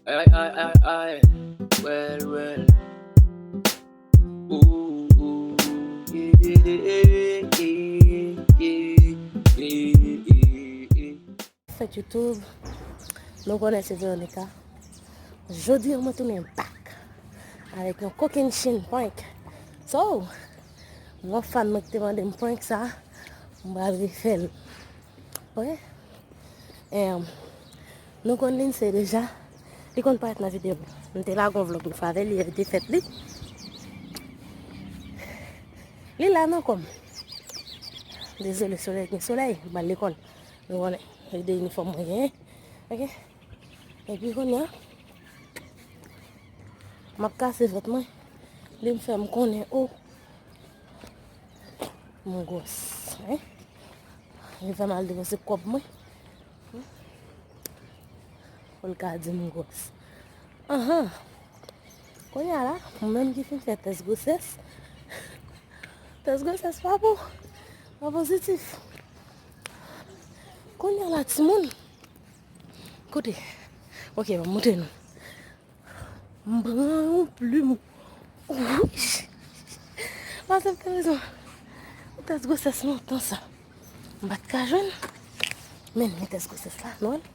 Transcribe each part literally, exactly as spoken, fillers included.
Ay, ay, ay, ay. Well, well. Ooh, ooh. Yeah, yeah, yeah, yeah, yeah. Fèt YouTube, nou konnen se Veronica. Jodi a mwen tounen back avèk yon kokennchenn prank. So, yon fan mwen ki te mande m prank sa, m pral refè l. Ok? Em, nou konn Lindsay deja, li konn parèt nan videyo. M te lage yon vlog yon fwa avè li, li te fèt li. Li la nan kò m. Dezole, solèy, gen solèy, m al lekòl. Nou konnen, se de inifòm mwen genyen. Ok? Epi kounye a, m ap kase vant mwen. Li m fè m konnen, o, m gwòs. Hein? Li fè m al depanse kòb mwen. Pou l ka di m gwòs. Anhan. Kounye a la, mwen menm ki fin fè tès gwosès. Tès gwosès pa bon. Pa pozitif. Kounye a la, timoun. Koute. Ok, ban m montre nou. M pran yon plim wouj. Paske m te bezwen yon tès gwosès lontan sa. M pa t ka jwenn. Men, men tès gwosès la, nou wè l.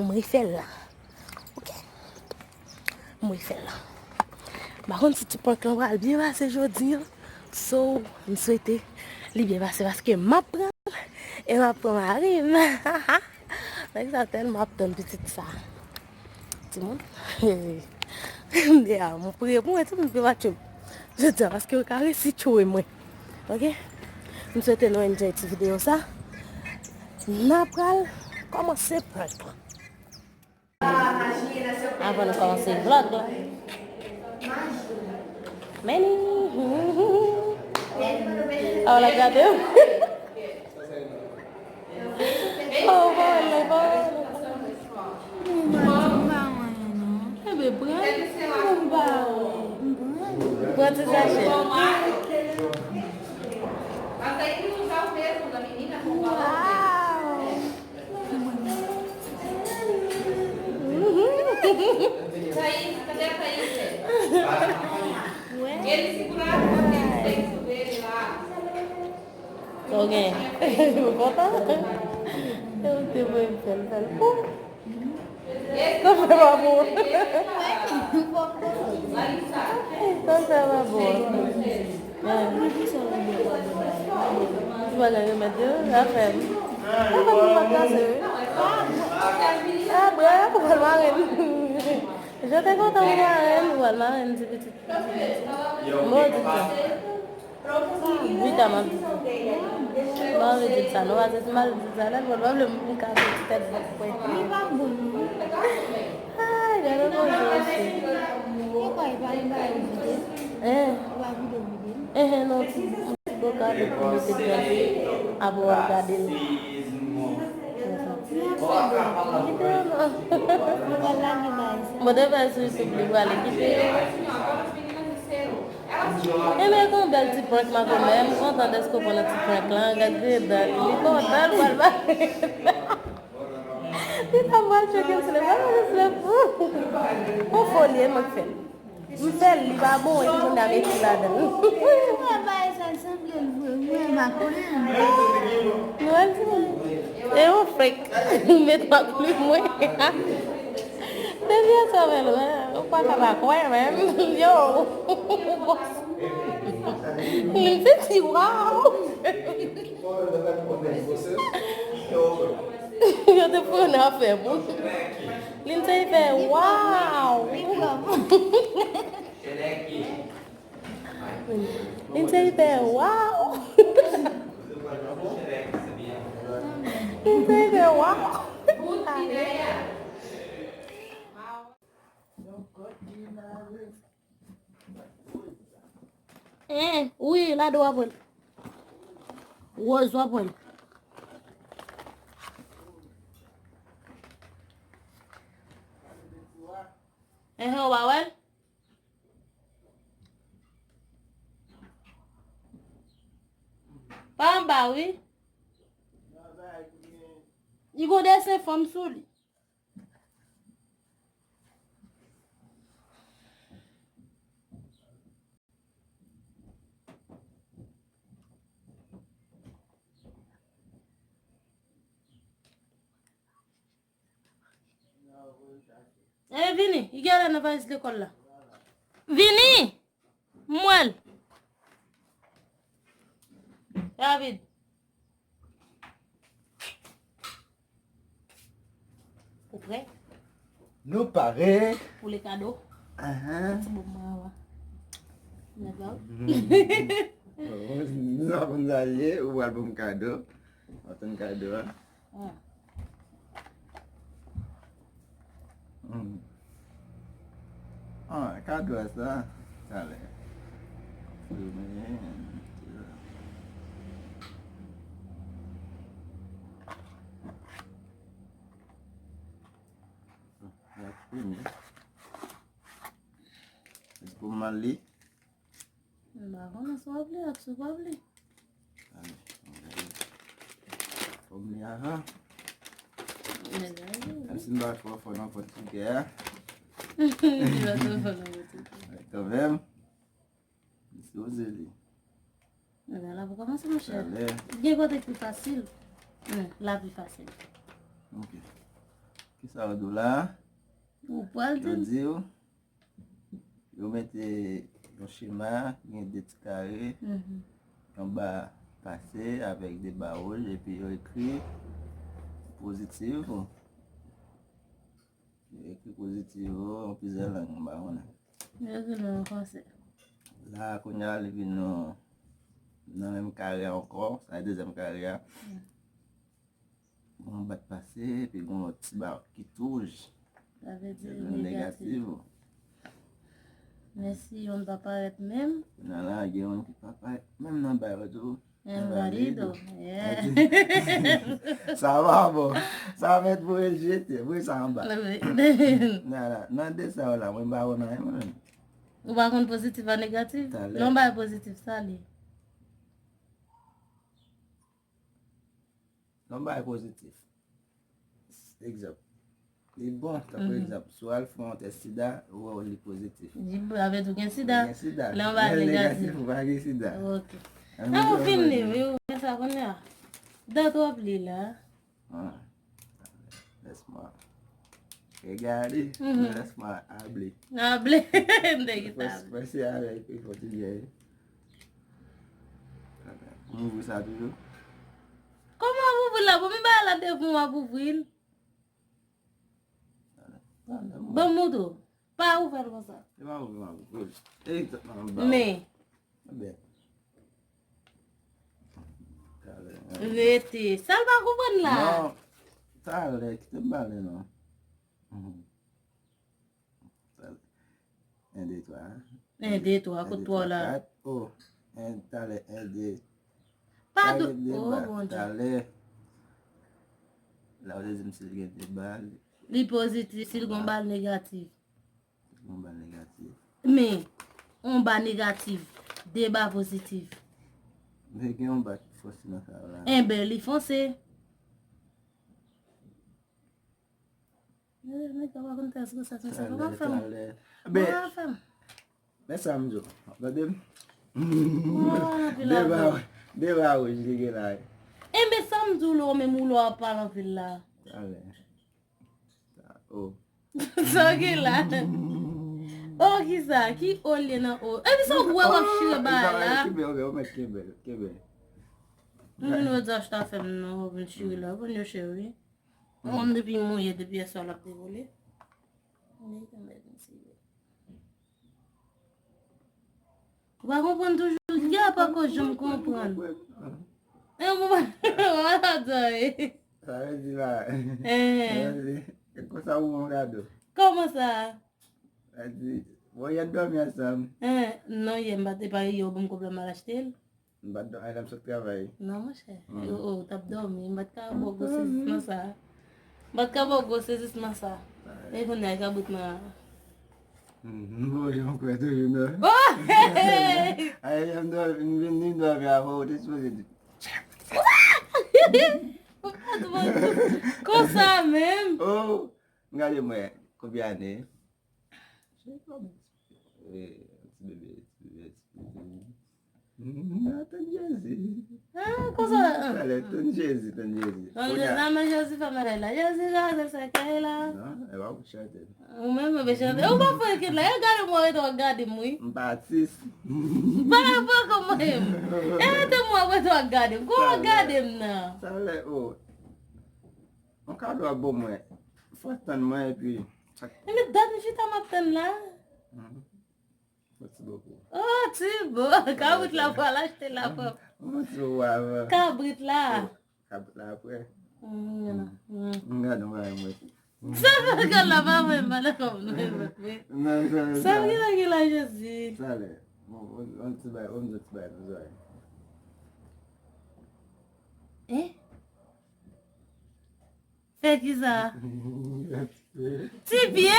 M refè l la. Ok. M refè l la. M pa konn si ti prank lan pral byen pase jodi a. So, m swete li byen pase paske m ap pran l e m ap pran mari m. Nèg sa tèlman ap tann pitit sa. Timoun. M de a, m pre pou mwen, timoun, pe match m. Jodi a, paske yo ka resi tchowe mwen. Ok? M swete nou enjoy ti videyo sa. N a pral kòmanse prank lan. Avan nou kòmanse vlog la. Meni. Oh, l ap gade w. Oh, bon, bon, bon. Mwen pa wè non. Ebe, pran. Mwen pa wè. Pran ti sachè. Wow. Thaís, cadê a Thaís, velho? Ele segurava o cabelo, tem que subir ele lá. Ou gen? Ou kontan? Eu te vou em pé, pé. Sa fè pa bon. Sa fè pa bon. Ti bagay remèd yo, afè m. Afè m pa kase, wi. Ah, bwè, pou pral marenn. Je te kontan pou marenn, pou pral marenn, ti pitit. Bon, di sa. Wi, ta m ap di sa. M pa anvi di sa, non, paske si m al di sa, lè l pral pa vle m ka fè ti tèt bòk pwen. Li pa bon, non. Ay, gade koze osi. E kwa, e pa yon bagay ou vide? Hein? Ou pa vide, ou vide? Hein, hein, non, ti, ti bòk avèk pou mete dèyè. Apre w al gade l. Konsa. Kite yo, non. Ou pral lage bagay sa. Mwen te fè sou YouTube, li prale kite yo. Enben, gon bèl ti prank makomè. M kontan dèske w pran nan ti prank lan. Gad grenn dat. Li kontan, l pral ba. Li ta pral tcheke m sou le, pral tcheke m sou le. Yon foli, e mwen k fè l. M fè l, li pa bon, epi kounye a mete l ladan l. Mwen bay sa l sanble l vre, mwen pa konnen. Nou wè l di mwen. E yon fake. Met makli mwen. Depi a sa, men, ou pa ka pa kwè, men. Yo. Li se ti waw. Yo te pran afè moun. Lindsay fè, waw. Lindsay fè, waw. Lindsay fè, waw. Hein, wi, lado w ap wè l. Rose, w ap wè l. Hein, hein, w pa wè l? Pa anba, wi. Li gon desen fanm sou li. E vini, li genlè nan valiz lekòl la. Vini! M wè l. Rapid. Ou prè? Nou pare. Pou le kado. Ahan. Ti bob mwen an. Nèg la. Nou ap konn sa l ye, ou pral ban m kado. Ou ap tann kado a. Ah. Hmm. Ah, kado a sa. Talè. Èske w mal li? M pa konnen si w ap li ak si w p ap li. Fò m li avan. Menm si m pa twò fò nan pòtigè a. Li pa twò fò nan pòtigè. Kanmenm. M sipoze li. Nan la pou kòmanse, monchè. Talè. Gen kote ki fasil. Hmm, la pi fasil. Ok. Kisa yo di w la? Ou pral di m. Yo di w, yo mete yon chema, gen de ti kare, mhm, yon ba pase avèk de ba wouj, epi yo ekri pozitif. Yo ekri pozitif, yon plizyè lang, m pa konnen. Yo ekri l an fransè. La, kounye a, li vin nan, nan menm kare a ankò, sa e dezyèm kare a. Mm. Gon bat pase, epi gon lòt ti ba ki tou wouj. Sa vle di li negatif. Negatif. Men si youn pa parèt menm. Nan la, gen youn ki pa parèt menm nan ba yo tou. Envalido. Yeah. Sa pa bon. Sa mèt voye l jete, voye sa anba. Nan, nan, nan de sa yo la, mwen pa wè anyen mwen menm. Ou pa konn pozitif ak negatif? Talè. Lè yon bagay pozitif, sa li ye. Lè yon bagay pozitif. Egzanp. Li bon, tankou, mhm, egzanp, si w al fè yon tès sida, ou wè li pozitif. Li bon, sa vle di w gen sida. Ou gen sida. Lè yon bagay negatif, ou pa gen sida. Ok. An nou fini, wi, ou gen sa kounye a. Dan twòp li la. Ah. Laisse-moi regarder, mhm, laisse-moi habler. Habler. M te gen sa. Pase avèk pòtigè. M ouvri sa toujou. Kòman w ap ouvri l la? Bon, men bagay la devan w ap ouvri l. Ban m montre w. Pa ouvè l konsa. E pa ouvri, m ap ouvri. Egzakteman, m ba w. Men. Talè. Rete. Sa l pa konprann la? Non. Talè, kite m pale non. Mhm. Talè. En, de, twa. En, de, twa, kote twa la? Kat. Oh, en, talè, en, de. Pa dou-, oh, Bondye. Talè. La, ou te di m si l gen de ba, li pozitif, si l gen yon ba, l negatif. Yon ba negatif. Men, yon ba negatif, de ba pozitif. Men gen yon ba ki fonse nan sa la. Enben, li fonse. Eh, nèg la pa konn tès gwosès, men sa pa fè m. Talè, talè. Men, men sa m di w. Tande m? De ba, de ba wouj li gen la. Enben, sa m di w la, ou menm ou la w ap pale anpil la. Talè. Oh. Sa w gen la? Oh, kisa? Ki o l ye nan o? Epi sa w wè w ap chire bagay la? Kenbe, ok, ou mèt kenbe, kenbe. M vin wè di achte afè m nan, ou vin chire la, ou konn yo chè wi. Yon depi mouye, depi yèswa l ap devole. Ou pa konprann toujou, gè pa ko janm konprann. E, ou pa, ou pa sa di. Sa vle di la. Eh. Sa vle di, e konsa ou yon kado. Kòman sa? Sa vle di, bon, yè n dòmi ansanm. Eh, non, yè m pa te pare, yo ban m kòb la, m al achte l. M pa t dòmi, lè m sot travay. Non, monchè. Hmm. Ou, ou t ap dòmi, m pa t ka ba w gwo sezisman sa. M pa t ka ba w gwo sezisman sa. Ay. E kounye a, e kabrit mwen an. Hmm, m voye yon kwè toujou, non? Oh! Ay, m dòmi, m vin, m dòmi avè w, ou te sipoze di. Ou pa t mande konsa menm. Oh, m gade mwen, konbyen ane? Se kòm, eh, ti bebe, ti bebe, ti bebe. Nan, tann Jezi. Ah, konsa. Talè, tann Jezi, tann Jezi. Nan, Jezi, nan, men Jezi fè bagay la. Jezi, Jezi, se kay la. Non, e pa pou chante. Ou menm, ou bezwen chante. Ou pa fè kit la. E gade mwen, ou ret w ap gade m, wi. M pa atis. M pa, pa kòman e m. E rete mwen, ou ret w ap gade m. Kòman w ap gade m nan? Talè, o. Yon kado ap ban mwen. Fò tann mwen, epi. E men dat m chita m ap tann la. Mèsi bokou. Oh, Tibo, kabrit la pral achte la pwòp. Mwen ti ou avan. Kabrit la. Oh, kabrit la apre. Mm, mm. M gade yon bagay mwen. Sa pa gad la pa mwen, m pa dakò mwen, mwen. Non, sa, sa. Sa m gen la, gen la, Jezi. Sa lè. Bon, on, on ti bay, on ti bay, on ti bay. Eh? Fè ki sa? Ti pye.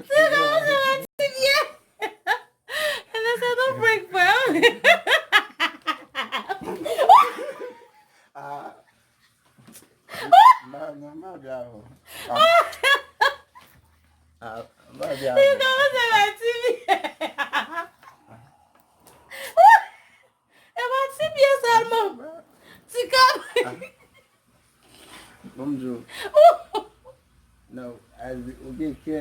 Ti kòmanse wè ti pye. Ebyen, se yon prank, frè. Ah. Ma, non, ma byen avè w. Ah. Ah, ma byen avè w. Ti kòmanse wè ti pye. E pa ti pye sèlman. Ti kab. Ah. Bon, m di w. Non, a di, ou gen kè.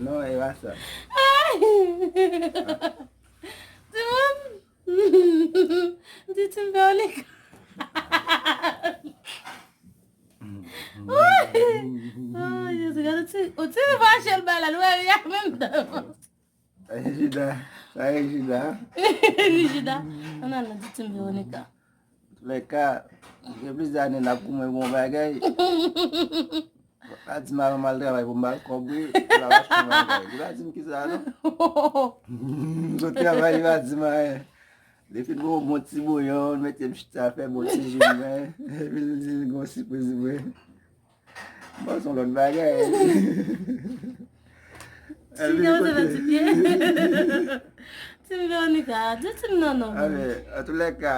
Non, e pa sa. Ay! Timoun! Di Tim Veronica. Oh, Jezi, gade ti, o ti fache l bay la, nou wè, y a menm tan. Sa e Jida. Sa e Jida. Jida. Ann al nan di Tim Veronica. Antouka, gen plizyè ane n ap goumen pou yon bagay. Pa di m avan m al travay pou m ba l kòb, wi. Pou l ap achte yon bagay. Li pa di m kisa, non. M sot travay, li pa di m anyen. Li fin pran yon bon ti bouyon, li mete m chita, fè bon ti ji m bwè. Epi l di l gen yon sipriz pou mwen. Bon, se yon lòt bagay. Ti Veronica, ti pye. Ti Veronica, di Tim non, non. Anben, antoulèka,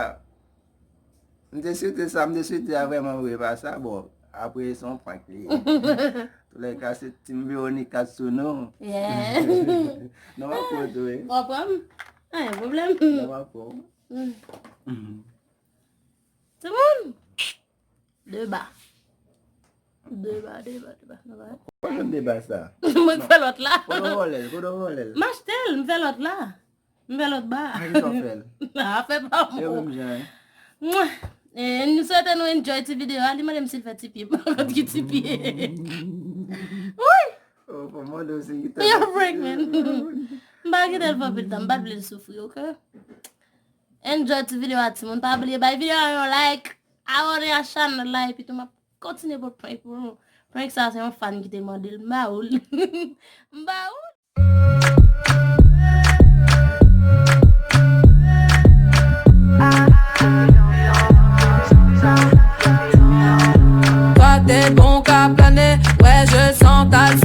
m te swete sa, m te swete a vrèman vre pa sa, bon, apre se yon prank li ye. Antoulèka, se Tim Veronica sou nou. Yeah. Non, m ap pran tou, wi. W ap pran m? Anyen pwoblèm. Non, m ap pran w. Mm. Mhm. Timoun! Deba. Deba, deba, deba, deba. Ou jwenn deba sa? Mwen k fè lòt la. Kote w vòlè l? Kote w vòlè l? M achte l, m fè lòt la. M fè lòt ba. A kisa w fè l? A fè pa mwen. Yo menm jan, wi. Mwen. E, nou swete nou enjoy ti videyo a. Li mande m si l fè ti pye. M pa konn ki ti pye. Wi! Oh, fò mande w si ki tèl. Yo, break, man. M pa kite l fè anpil tan. M pa t vle l soufri, oke? Enjoy ti videyo a, timoun. Pa bliye bay videyo a yon like, abòne a chanèl la, epi tou m ap kontinye pote prank pou nou. Prank sa, se yon fan ki te mande l, m ba ou l. M ba ou l. Toi, t'es bon qu'à planer, ouais, je sens t'as le